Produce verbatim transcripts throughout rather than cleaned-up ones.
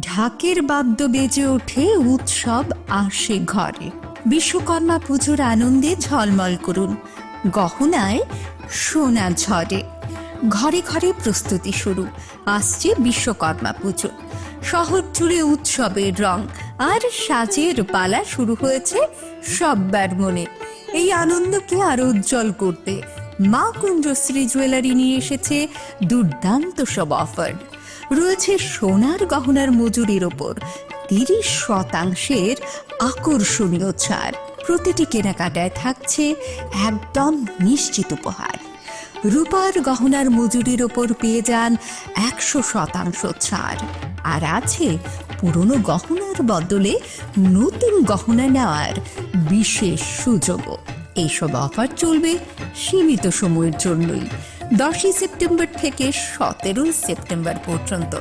ঢাকের বাদ্য বেজে ওঠে, উৎসব আসে ঘরে। বিশ্বকর্মা পুজোর আনন্দে ঝলমল করুন, গহনায় সোনা ঝরে। ঘরে ঘরে প্রস্তুতি শুরু, আসছে বিশ্বকর্মা পুজো। শহর জুড়ে উৎসবের রং আর সাজের পালা শুরু হয়েছে সব্বার মনে। এই আনন্দকে আরো উজ্জ্বল করতে মা কুঞ্জশ্রী জুয়েলারি নিয়ে এসেছে দুর্দান্ত সব অফার। রয়েছে সোনার গহনার মজুরির ওপর তিরিশ শতাংশের আকর্ষণীয় ছাড়। প্রতিটি কেনাকাটায় থাকছে একদম নিশ্চিত উপহার। রূপার গহনার মজুরির ওপর পেয়ে যান একশো শতাংশ ছাড়। আর আছে পুরনো গহনার বদলে নতুন গহনা নেওয়ার বিশেষ সুযোগও। এইসব অফার চলবে সীমিত সময়ের জন্যই, দশই সেপ্টেম্বর থেকে সতেরোই সেপ্টেম্বর পর্যন্ত।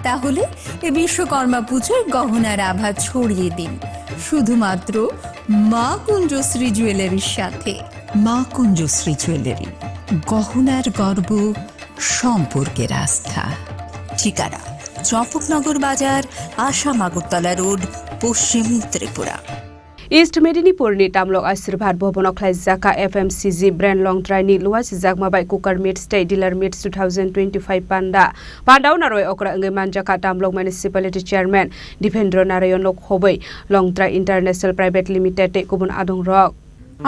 তাহলে এ বিশ্বকর্মা পুজোয় গহনার আভা ছড়িয়ে দিন শুধুমাত্র মা কুঞ্জশ্রী জুয়েলারির সাথে। মা কুঞ্জশ্রী জুয়েলারি, গহনার গর্ব, সম্পর্কের আস্থা। ঠিকানা: চম্পকনগর বাজার, আসাম আগরতলা রোড, পশ্চিম Tripura. East Medinipur ni Tamlok Ashirbad Bhavan o khlaijak kha F M C G brand Longtrai ni luachijakma bai Cooker Meats tei Dealer Meats two thousand twenty-five panda. Panda o narwai okra wngwi manjak kha Tamlok Municipality Chairman Dipendra Narayan Lokhobwi, Longtrai International Private Limited tei kubun adongrok.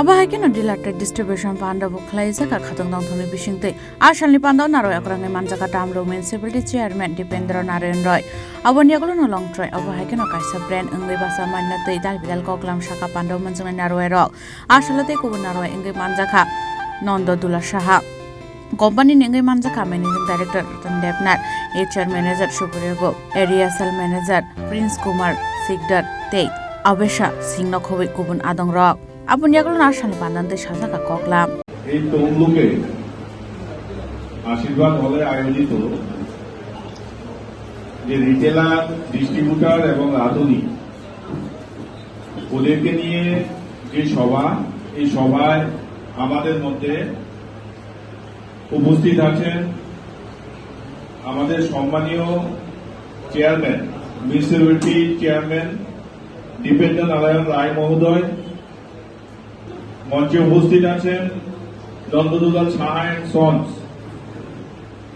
Abo hai kheno dealer tei distribution panda bo khlaijak kha khatong tongthokni bisingtwi. A salni panda o narwai okra wngwi manjak kha Tamlok Municipality Chairman Dipendra Narayan Roy. Aboni yagulo no Longtrai, abo hai kheno kaisa brand wngwi basa manna twi dal bidal koklam saka panda o manjaknai narwai rok. A salo tei kubun narwai wngwi manjak kha Nondo Dula Saha. Company ni wngwi manjak kha Managing Director Ratan Debnath, H R Manager Supriya Gop, Area Sales Manager Prince Kumar Sikdar tei Abesha Singh no khobwi kubun adongrok. Aboni yagulo no a salni panda twi sajak kha koklam. এই তমলুকে আশীর্বাদ হলে আয়োজিত যে retailer, distributor এবং রাঁধুনি, ওদেরকে নিয়ে যে সভা, এই সভায় আমাদের মধ্যে উপস্থিত আছেন আমাদের সম্মানীয় চেয়ারম্যান, মিউনিসিপ্যালিটি চেয়ারম্যান দীপেন্দ্র নারায়ণ রায় মহোদয়। মঞ্চে উপস্থিত আছেন নন্দদুলাল সাহা অ্যান্ড সন্স,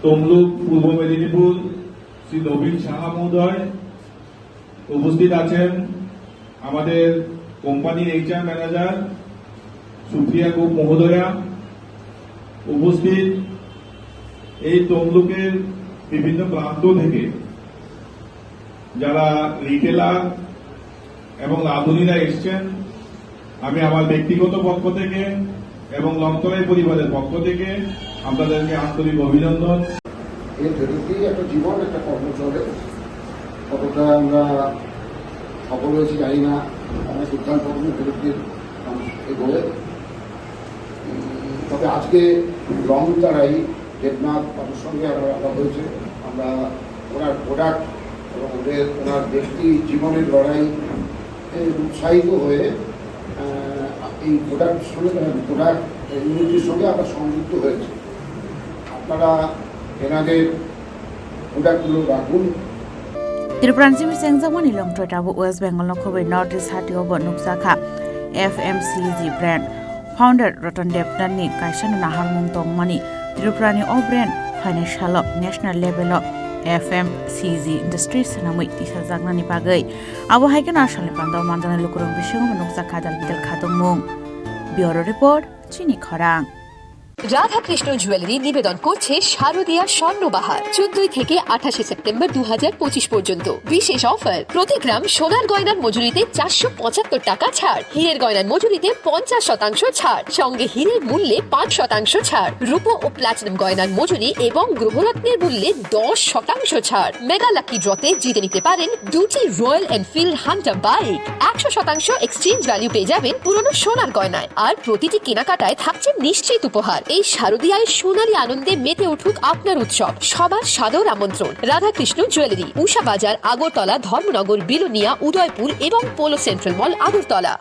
তমলুক, পূর্ব মেদিনীপুর, শ্রী নবীন সাহা মহোদয়। উপস্থিত আছেন আমাদের কোম্পানির এইচআর ম্যানেজার সুপ্রিয়া গোপ মহোদয়া। উপস্থিত এই তমলুকের বিভিন্ন প্রান্ত থেকে যারা রিটেলার এবং রাঁধুনিরা এসছেন, আমি আমার ব্যক্তিগত পক্ষ থেকে এবং লংতরাই পরিবারের পক্ষ থেকে আপনাদেরকে আন্তরিক অভিনন্দন। এর ভেতর দিয়ে একটা জীবন, একটা কর্ম চলে। কতটা আমরা সফল হয়েছি জানি না, অনেক উত্থান পতন ভেতর দিয়ে মানুষ এগোয়। উম, তবে আজকে লংতরাই দেবনাথ বাবুর সঙ্গে আমার আলাপ হয়েছে। আমরা ওনার প্রোডাক্ট এবং ওদের, ওনার ব্যক্তি জীবনের লড়াই, এ, উৎসাহিত হয়ে, আহ, এই প্রোডাক্ট সঙ্গে, প্রোডাক্ট ইউনিটির সঙ্গে আমরা সংযুক্ত হয়েছি। আপনারা এনাদের প্রোডাক্টগুলো রাখুন। Tripura ni simi chengjakmani Longtrai tabuk West Bengal no khobwi North East hati o bo nukjakha F M C G brand. Founder Ratan Debnath ni kaisa no naharmung tongmani Tripura ni o brand phainai salo national level o F M C G industry swnamwi tisajaknani bagwi. Abo hai kheno a salni panda o manjaknai lukurok bisingo bo nukjakha dal bidal khatungmung. Bureau Report, Chini Khorang. Radhakrishna jewellery নিবেদন করছে শারদীয়া স্বর্ণবাহার, চোদ্দই থেকে আঠাশে সেপ্টেম্বর দু হাজার পঁচিশ পর্যন্ত বিশেষ অফার। প্রতি গ্রাম সোনার গয়নার মজুরিতে চারশো পঁচাত্তর টাকা ছাড়, হীরের গয়নার মজুরিতে পঞ্চাশ শতাংশ ছাড়, সঙ্গে হীরের মূল্যে পাঁচ শতাংশ ছাড়, রূপো ও প্লাটিনাম গয়নার মজুরি এবং গ্রহরত্নের মূল্যে দশ শতাংশ ছাড়। মেগা লাকি ড্রতে জিতে নিতে পারেন দুটি রয়্যাল এনফিল্ড হান্টার বাইক। একশো শতাংশ এক্সচেঞ্জ ভ্যালু পেয়ে যাবেন পুরনো সোনার গয়নায়। আর প্রতিটি কেনাকাটায় থাকছে নিশ্চিত উপহার। এই শারদীয়ায় সোনালী আনন্দে মেতে উঠুক আপনার উৎসব। সবার সাদর আমন্ত্রণ। রাধাকৃষ্ণ জুয়েলারি, উষা বাজার, আগরতলা, ধর্মনগর, বিলোনিয়া, উদয়পুর এবং পোলো সেন্ট্রাল মল, আগরতলা।